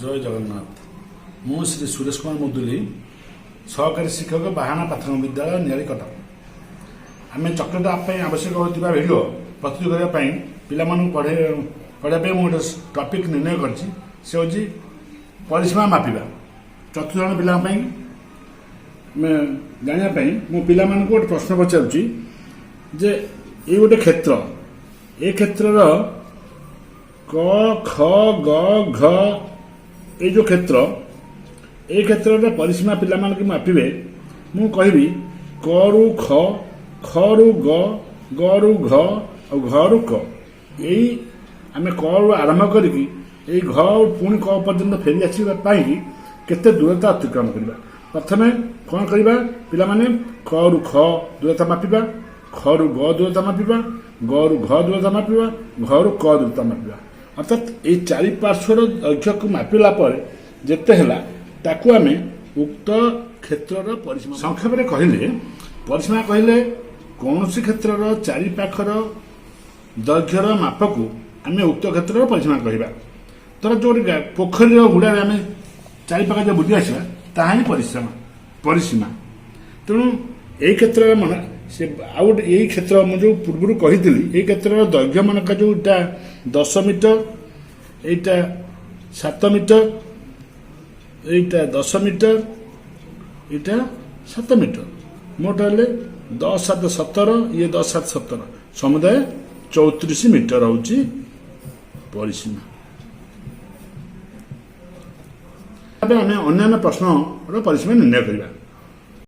ଜୟ ଜଗନ୍ନାଥ। ମୁଁ ଶ୍ରୀ ସୁରେଶ କୁମାର ମୁଦୁଲି, ସହକାରୀ ଶିକ୍ଷକ, ବାହାଣା ପ୍ରାଥମିକ ବିଦ୍ୟାଳୟ, ନିଆଳି, କଟକ। ଆମେ ଚକୋଲେଟ୍ ଆପ୍ ପାଇଁ ଆବଶ୍ୟକ ହେଉଥିବା ଭିଡ଼ିଓ ପ୍ରସ୍ତୁତ କରିବା ପାଇଁ, ପିଲାମାନଙ୍କୁ ପଢ଼ାଇବା ପାଇଁ ମୁଁ ଗୋଟେ ଟପିକ୍ ନିର୍ଣ୍ଣୟ କରିଛି। ସେ ହେଉଛି ପରିସୀମା ମାପିବା। ଚତୁର୍ଥ ଜଣ ପିଲାଙ୍କ ପାଇଁ ଆମେ ଜାଣିବା ପାଇଁ ମୁଁ ପିଲାମାନଙ୍କୁ ଗୋଟେ ପ୍ରଶ୍ନ ପଚାରୁଛି ଯେ ଏଇ ଗୋଟେ କ୍ଷେତ୍ର, ଏ କ୍ଷେତ୍ରର କ, ଖ, ଗ, ଘ, ଏଇ ଯେଉଁ କ୍ଷେତ୍ର, ଏଇ କ୍ଷେତ୍ରର ପରିସୀମା ପିଲାମାନଙ୍କୁ ମାପିବେ। ମୁଁ କହିବି କରୁ ଖ, ଖରୁ ଗ, ଗରୁ ଘ ଆଉ ଘରୁ କ। ଏଇ ଆମେ କରୁ ଆରମ୍ଭ କରିକି ଏଇ ଘ ପୁଣି କ ପର୍ଯ୍ୟନ୍ତ ଫେରି ଆସିବା ପାଇଁକି କେତେ ଦୂରତା ଅତିକ୍ରମ କରିବା? ପ୍ରଥମେ କ'ଣ କରିବା ପିଲାମାନେ? କରୁ ଖ ଦୂରତା ମାପିବା, ଖରୁ ଗ ଦୂରତା ମାପିବା, ଗରୁ ଘ ଦୂରତା ମାପିବା, ଘରୁ କ ଦୂରତା ମାପିବା। ଅର୍ଥାତ୍ ଏଇ ଚାରି ପାର୍ଶ୍ୱର ଦୈର୍ଘ୍ୟକୁ ମାପିଲା ପରେ ଯେତେ ହେଲା, ତାକୁ ଆମେ ଉକ୍ତ କ୍ଷେତ୍ରର ପରିସୀମା। ସଂକ୍ଷେପରେ କହିଲେ, ପରିସୀମା କହିଲେ କୌଣସି କ୍ଷେତ୍ରର ଚାରିପାଖର ଦୈର୍ଘ୍ୟର ମାପକୁ ଆମେ ଉକ୍ତ କ୍ଷେତ୍ରର ପରିସୀମା କହିବା। ଧର, ଯୋଉଠି ପୋଖରୀର ହୁଡ଼ାରେ ଆମେ ଚାରିପାଖ ଯୋଉ ବୁଲି ଆସିବା, ତାହା ହିଁ ପରିସୀମା। ତେଣୁ ଏଇ କ୍ଷେତ୍ରରେ ମନେ ସେ ଆଉ ଗୋଟେ ଏଇ କ୍ଷେତ୍ର ମୁଁ ଯୋଉ ପୂର୍ବରୁ କହିଥିଲି, ଏଇ କ୍ଷେତ୍ରର ଦୈର୍ଘ୍ୟ ମନେକର ଯୋଉଟା 10 ମିଟର, ଏଇଟା 7 ମିଟର, ଏଇଟା 10 ମିଟର, ଏଇଟା 7 ମିଟର। ମୋଟ ହେଲେ 10 7 17, ଇଏ 10 7 17, ସମୁଦାୟ 34 ମିଟର ହେଉଛି ପରିସୀମା। ଏବେ ଆମେ ଅନ୍ୟାନ୍ୟ ପ୍ରଶ୍ନର ପରିସୀମା ନିର୍ଣ୍ଣୟ କରିବା।